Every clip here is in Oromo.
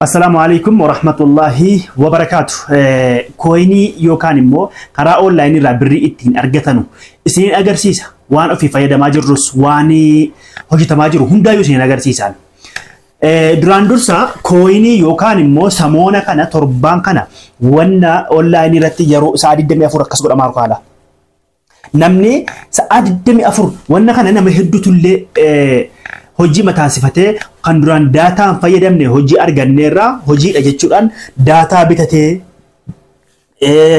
Assalaamu alaikum warahmatullahi wabarakaatu. Coinii yookaan immoo karaa onlineii irraa birrii ittiin argatanu isiniin agarsiisa. Waan ofii fayyadamaa jirrus, waan hojjetamaa jiru hundaayyuu isiniin agarsiisaan. Duraan dursa coinii yookaan immoo samoona kana, torbaan kana, wanna onlineii irratti yeroo sa'a 24 akkas godhamaa haala. Namni sa'a 24 wanna kana nama hedduutullee hojii mataasifatee, kan duraan daataan fayyadamne hojii arganneerraa hojiidha jechuudhaan daataa bitatee,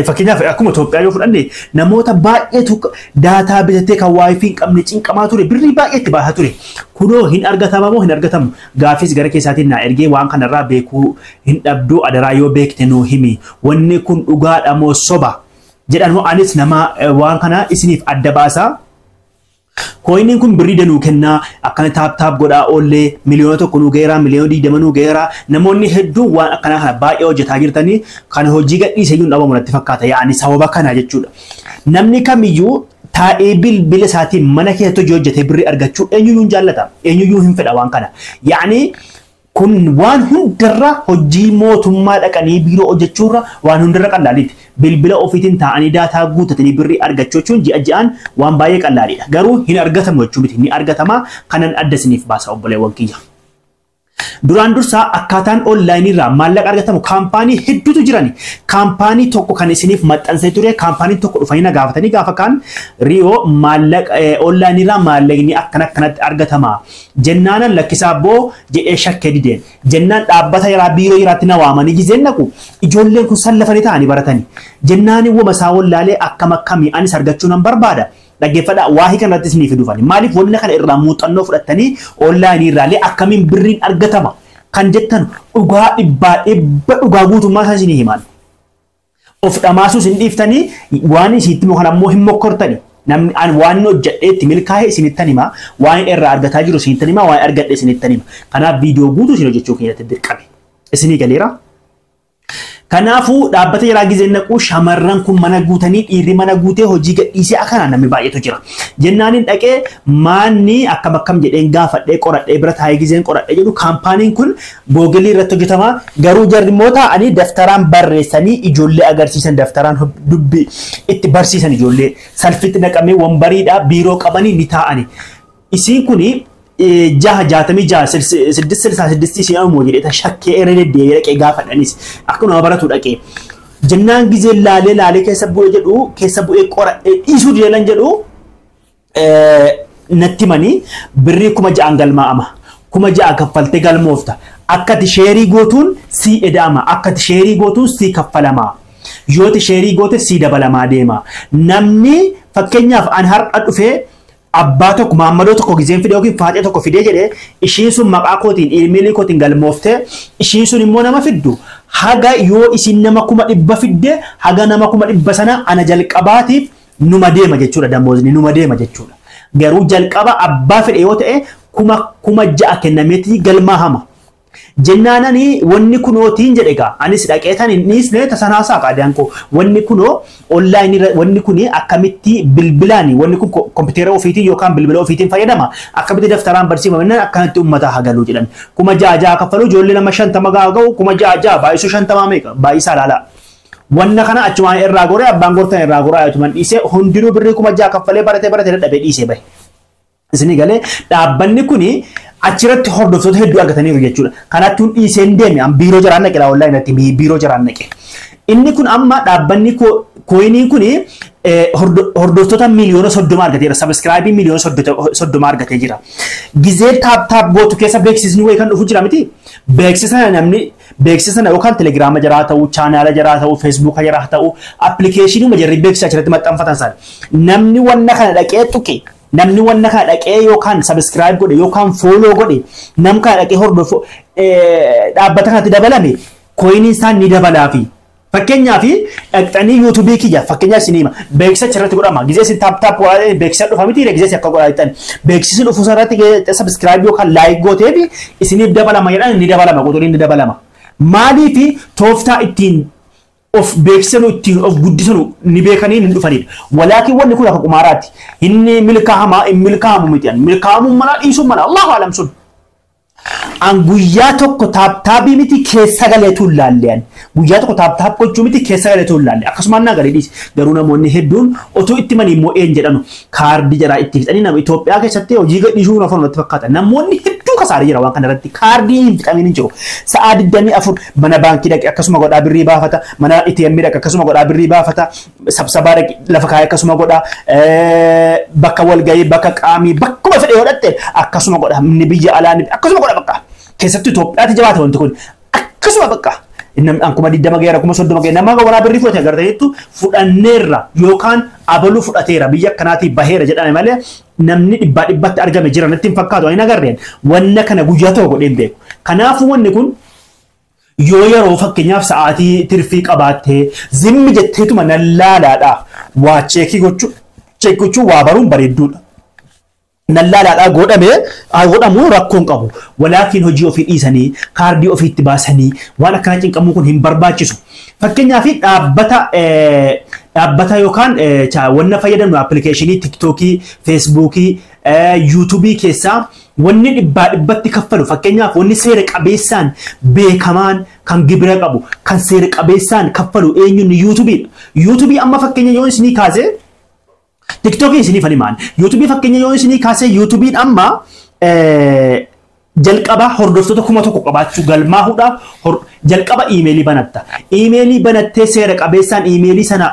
fakkeenyaaf akkuma Itoophiyaa yoo fudhanne, namoota baay'eetu daataa bitatee kan WiFi hin qabne cinqamaa ture, birrii baay'ee itti baasaa ture. Kunoo hin argatama moo hin argatamu? Gaafis gara keessaatiin naa ergee, waan kanarraa beekuu hin dhabduu, adaraa yoo beekte nuu himi. Wanni kun dhugaadha moo soba? Jedhan. Anis nama waan kana isiniif adda baasaa. Coiniin kun birrii danuu kennaa, akkana tap tap godhaa oollee 1 miliyoona nuu geeraa, 20 miliyoona nuu geeraa. Namoonni hedduun waan akkanaa kana baay'ee hojjetaa jirtanii, kan hojii gadhiise iyyuu dhabamu natti fakkaata, yaa'ani sababa kana jechuudha. Namni kamiyyuu taa'ee bilbila isaatiin mana keessatti hojii hojjetee birrii argachuu eenyuyyuu hin jaallata, eenyuyyuu hin fedha waan kana. Yaa'ani kun waan hundarra, hojii mootummaa dhaqanii biiroo hojjechuurra waan hundarra qallaaliiti. Bilbila ofiitiin taa'anii daataa guutatanii birrii argachuu jechuun ji'a ji'aan waan baay'ee qallaaliidha. Garuu hin argatamu jechuu miti, ni argatama. Kanan adda isiniif baasa, obboleewwan kiyya. Duraan dursaa akkaataan onlineii irraa maallaqa argatamu kaampaanii hedduutu jirani. Kaampaanii tokko kan isiniif maxxansee ture, kaampaaniin tokko dhufanii na gaafatanii, gaafa kaan riyoo maallaqa onlineii irraa maallaqni akkana akkanatti argatama. Jennaanan lakkisaa boo jedhee shakkee dideen. Jennaan dhaabbata yaraa biiroo jiraatti na waamanii, gizeen naqu ijoolleen kun sallafanii ta'anii baratanii. Jennaan wama isaa wallaalee, akkam akkamii, anis argachuu nan barbaada. Dhaggeeffadhaa, waa'ee kanarratti isinii fidufani. Maaliif wanna kana irraa muuxannoo fudhattanii onlineii irraallee akkamiin birriin argatama kan jettan dhugaa dhibbaa dhibba dhugaa guutummaa isaa isinii himan. Of dhamaasuus hin dhiiftanii, waan isitti himu kana ammoo hin mokkortani. Namni an waan inni hojjedhee itti milkaa'e isinittan hima, waan irraa argataa jiru isinittan hima, waan argadhe isinittan hima. Kanaaf viidiyoo guutuu isin hojjechuu keenyatti dirqame. Isinii galeera. Kanaafuu dhaabbata yaraa gizeen naquu shamarran kun mana guutanii, dhiirri mana guutee hojii gadhiisee akkanaan namni baay'eetu jira. Jennaaniin dhaqee maanni akkam akkam jedheen gaafadhee, qoradhee bira taa'ee gizeen qoradhee jedhu, kaampaaniin kun Googleii irratti hojjetama. Garuu jarri immoo taa'anii daftaraan barreessanii ijoollee agarsiisan, daftaraan dubbii itti barsiisan, ijoollee salfitti naqamee wambariidhaa biiroo qabanii ni taa'ani. Isiin kuni 6 66 6 66 ishee ammoo jedhee shakkee irra deddeebi'ee dhaqee gaafadhanis akkuma baratu dhaqee. Jennaan gizeen laalee laalee keessa bu'ee jedhu, keessa bu'ee qoradhee dhiisuu dideelan jedhu, natti himanii birrii 6,000 galmaa'ama. 6,000 kaffaltee galmoofta. Akka ati shareii gootuun sii eda'ama. Akka ati shareii gootuun sii kaffalama. Yoo ati shareii goote sii dabalamaa deema. Namni fakkeenyaaf an har'a dhufee abbaa tokko, maammadoo tokko gizeen fide yookiin faaxee tokko fidee jedhee, ishiin sun maqaa kootiin, iimeelii kootiin galmooftee, ishiin sun immoo nama fiddu, haga yoo isin nama 100,000 fidde, haga nama 100,000 sana ana jalqabaatiif numa deema jechuudha, damoozni numa deema jechuudha. Garuu jalqaba abbaa fedhe yoo ta'e 6,000 kennameetii galmaahama. Jennaanani wanni kunootiin jedhe egaa anis dhaqeetan hin dhiisne tasanaa qaadaan koo, wanni kunoo onlineii, wanni kuni akkamitti bilbilaan, wanni kun kompiitara ofiitiin yookaan bilbila ofiitiin fayyadama, akkamitti daftaraan barsiifama jennaan, akkanatti uummataa hagaluu jedhan. 6,000 6 kaffaluu, ijoollee nama 50 gaa ga'u, 6,000 6 baay'isuu 50 meeqa, baay'isaa ilaalaa. Wanna kana achumaan irraa goree, abbaan gortan irraa goraa achumaan dhiisee, hundinuu birrii 6,000 kaffalee baratee baratee dadhabee dhiisee bahe. Isinii galee? Dhaabbanni kuni achirratti hordoftoota hedduu argataniiru jechuudha. Kanattuun dhiisee hin deeme, an biiroo jaraan naqe, wallaahi natti biiroo jaraan naqe. Inni kun amma dhaabbanni coiniin kuni hordoftoota 30 miliyoona argateera. Subscribeii 30 miliyoona argatee jira. Gizee tap tap gootu keessa beeksisni wayii kan dhufu jira miti. Beeksisa namni beeksisa sana yookaan Telegrama jaraa ta'uu, channela jaraa ta'uu, Facebooka jaraa ta'uu, applicationii jarri beeksisa achirratti maxxanfatan sana. Namni wanna kana dhaqee tuqe, namni wanna kana dhaqee yookaan subscribe godhe yookaan follow godhe, nam kana dhaqee hordofu, dhaabbata kanatti dabalame, coiniin isaan ni dabalaafi. Fakkeenyaaf dhaqxanii YouTubeii kiyya fakkeenyaaf isin hima, beeksisa achirratti godhama. Gizee isin tap tap godhaa beeksisa dhufa miti, gizee akka godhaa jettan beeksisni dhufu irratti subscribe yookaan like gooteef isiniif dabalama jedhan, ni dabalama, quxuriin ni dabalama. Maaliif tooftaa ittiin of beeksisanu, ittiin of guddisanu ni beekanii ni dhufanidha. Walaakin wanni kun akka qumaaraati. Inni milkaa'amaa hin milkaa'amu miti. Milkaa'amuun mala, dhiisuun mala. Allahu alam sun. An guyyaa tokko tap tapii miti keessa galeetu hin laalle. Guyyaa tokko tap tap gochuu miti keessa galeetu hin laalle. Akkasumaan naa galee dhiisi. Garuu namoonni hedduun otoo itti manii immoo een jedhanu kaardii jaraa itti fixanii nama Itoophiyaa keessatti hojii gadhiisuu nafa natti fakkaata. Namoonni hedduu kasaaree jira waan kana irratti kaardii hin fixamiin hin jiru. Sa'aa 24 mana baankii dhaqe akkasuma godhaa birrii baafata. Mana ATM dhaqe akkasuma godhaa birrii baafata. Sabsabaa dhaqe lafa kaayee akkasuma godhaa. Bakka walgahii bakka qaamii bakkuma fedhe yoo dhatte akkasuma godha. Inni biyya alaa akkasuma godha bakka. Keessattuu Itoophiyaatti jabaata wanti kun akkasuma bakka. Namni 20,000 geera 30,000 geera nama waraa birrii fudhate agartaniittu fudhanneerra yookaan abaluu fudhateera biyya akkanaatii baheera jedhame malee namni dhibbaa dhibbatti argame jira natti hin fakkaatu ani agarreen wanna kana guyyaa tokko godhee hin beeku. Kanaafuu wanni kun yoo yeroo fakkeenyaaf sa'aatii tirfii qabaattee zimmi jetteetuma nan laalaadhaaf waa cheekii gochuu waa baruun bareedduudha. Nallaalaadhaa godhamee godhamu rakkoon qabu. Walaakiin hojii ofii dhiisanii kaardii ofiitti baasanii waan akkana cinqamuu kun hin barbaachisu. Fakkeenyaaf dhaabbata yookaan wanna fayyadamnu appilikeeshinii tiktookii, feesbuukii, yuutuubii keessaa wanni dhibbaa dhibbatti kaffalu fakkeenyaaf wanni seera qabeessaan beekamaan kan gibira qabu kan seera qabeessaan kaffalu eenyuun yuutuubiidha. Yuutuubii amma fakkeenya yoo isinii kaasee TikTokiin isinii fanimaan. YouTubeii fakkeenya yoo isinii kaasee YouTubeiin amma jalqaba hordoftoota 1000 qabaachuu galmaahuudhaaf jalqaba iimeelii banatta. Iimeelii banattee seera qabeessaan iimeelii sana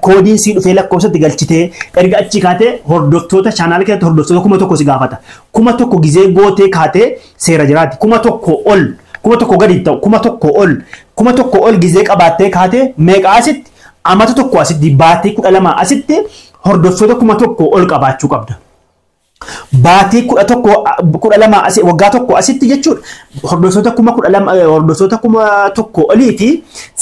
koodiin sii dhufee lakkoofsatti galchitee erga achi kaatee hordoftoota chaanaala keessatti hordoftoota 1000 si gaafata. 1000 gizee gootee kaatee seera jiraati. 1000 ol 1000 gadi ta'u 1000 ol 1000 ol gizee qabaattee kaatee meeqa asitti amata tokko asitti baatii 12 asitti hordoftoota 1000 ol qabaachuu qabda. Baatii 11 12 asi waggaa tokko asitti jechuudha. Hordoftoota 12,000 hordoftoota 1000 olii fi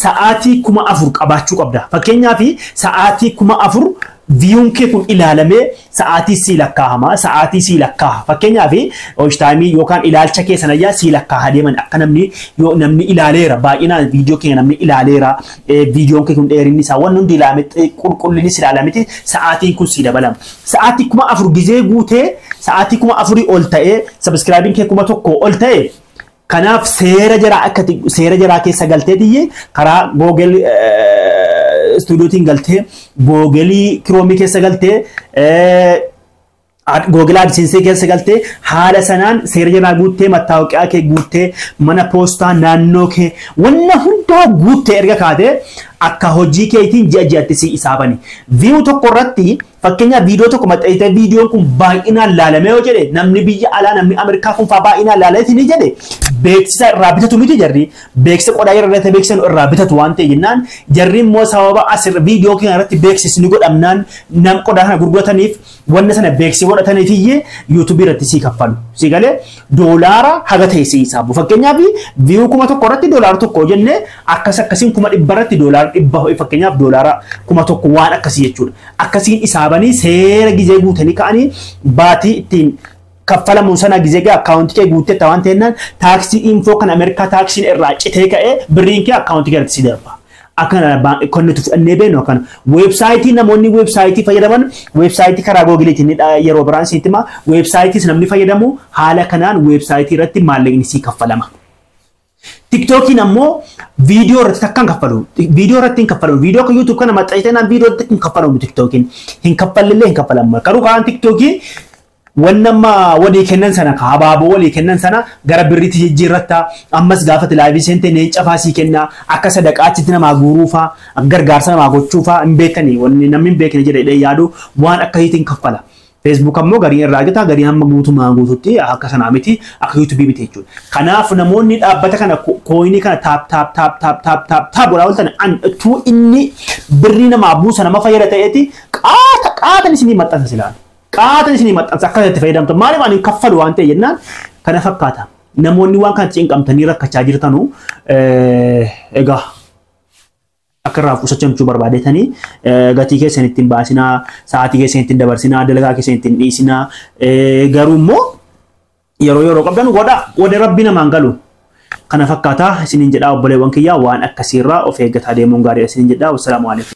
sa'aatii 4000 qabaachuu qabda. Fakkeenyaaf sa'aatii 4000 viyuun kee kun ilaalamee sa'aatii sii lakkaa'ama sa'aatii sii lakkaa'a. Fakkeenyaaf watch time yookaan ilaalcha kee sanayyaa sii lakkaa'a deeman akka namni yoo namni ilaaleera baay'inaan viidiyoo kee namni ilaaleera viidiyoon kee kun dheerinni isaa waan hundi ilaalame qulqullinnis ilaalameti sa'aatiin kun sii dabalama. Sa'aatii 4000 gizee guutee sa'aatii 4000 ol ta'ee sabiskiraabiin kee 1000 ol ta'e kanaaf seera jaraa akka seera jaraa keessa galtee diyyee karaa Google Studiotiin galtee Google Chrome keessa galtee Google AdSense keessa galtee haala sanaan seera jalaa guuttee mattaawoqiyaa kee guuttee mana poostaa naannoo kee wanna hundaa guuttee erga kaatee akka hojii keetiin ji'a ji'atti si isaabani. Viyuu tokko irratti fakkeenyaaf viidiyoo tokko maxxansitee viidiyoon kun baay'inaan laalamee yoo jedhe namni biyya alaa namni Ameerikaa kun fa'aa baay'inaan laaleeti ni jedhe beeksisa irraa bitatu miti jarri beeksisa qodaa irratti beeksisa irraa bitatu waan ta'e jennaan jarri immoo sababa asirra viidiyoo keenya irratti beeksisni godhamnaan nam qodaa kana gurgurataniif wanna sana beeksisa godhataniif iyyee yuutuubii irratti sii kaffalu. Sii galee doolaara haga ta'e sii hisaabu. Fakkeenyaaf viyuu 1000 irratti doolaara 1 jennee akkas akkasiin 100,000 irratti doolaara 100 fakkeenyaaf doolaara 1000 waan akkasii jechuudha. Akkasiin isaabanii seera gizee guutanii ka'anii baatii ittiin kaffalamuun sana gizee ga'e akkaawuntii kee guuttee waan ta'ennaan taaksii infoo kan Ameerikaa taaksiin irraa citee ka'ee birriin kee akkaawuntii kee irratti si darba. Akkana kan nuti fudhannee beeknu akkana. Weebsaayitii namoonni weebsaayitii fayyadaman weebsaayitii karaa googiliitiin yeroo biraan sitti hima weebsaayitiis namni fayyadamu haala kanaan weebsaayitii irratti maallaqni sii kaffalama. TikTokiin ammoo viidiyoo irratti takka hin kaffalu. Viidiyoo irratti hin kaffalu. Viidiyoo akka YouTube kana maxxansitee naan viidiyoo irratti hin kaffalamu TikTokiin. Hin kaffallillee hin kaffalamu. Garuu karaan TikTokii wanni amma walii kennan sana habaaboo walii kennan sana gara birriitti jijjiirratta. Ammas gaafa laayivii seentee leenca faa sii kenna. Akka sadaqaachitti namaa guuruufaa gargaarsa namaa gochuufaa hin beekani. Wanni namni hin beekne jedhee yaadu waan akkasiitiin kaffala. Facebook ammoo gariin irraa argata gariin hamma guutumaa guututti akka sanaa miti akka YouTube miti jechuudha. Kanaaf namoonni dhaabbata kana kooyinii kana taap taap taap taap taap taap taap godhaa ooltan an utuu inni birrii namaa buusa nama fayyada ta'eeti qaata qaatan isinii maxxansa silaan. Qaatan isinii maxxansa akka itti fayyadamtan maaliif ani kaffalu waan ta'e jennaan kana fakkaata. Namoonni waan kana cinqamtanii rakkachaa jirtanu egaa akka irraa qusachuu barbaadetanii gatii keessan ittiin baasinaa, sa'aatii keessan ittiin dabarsinaa, dalagaa keessan ittiin dhiisinaa garuu immoo yeroo yeroo qabdan godha godhe rabbi namaan galu. Kana fakkaataa isiniin jedhaa obboleewwan kiyyaa waan akkasiirraa of eeggataa deemuun gaariidha isiniin jedhaa. Wassalaamu alaikum.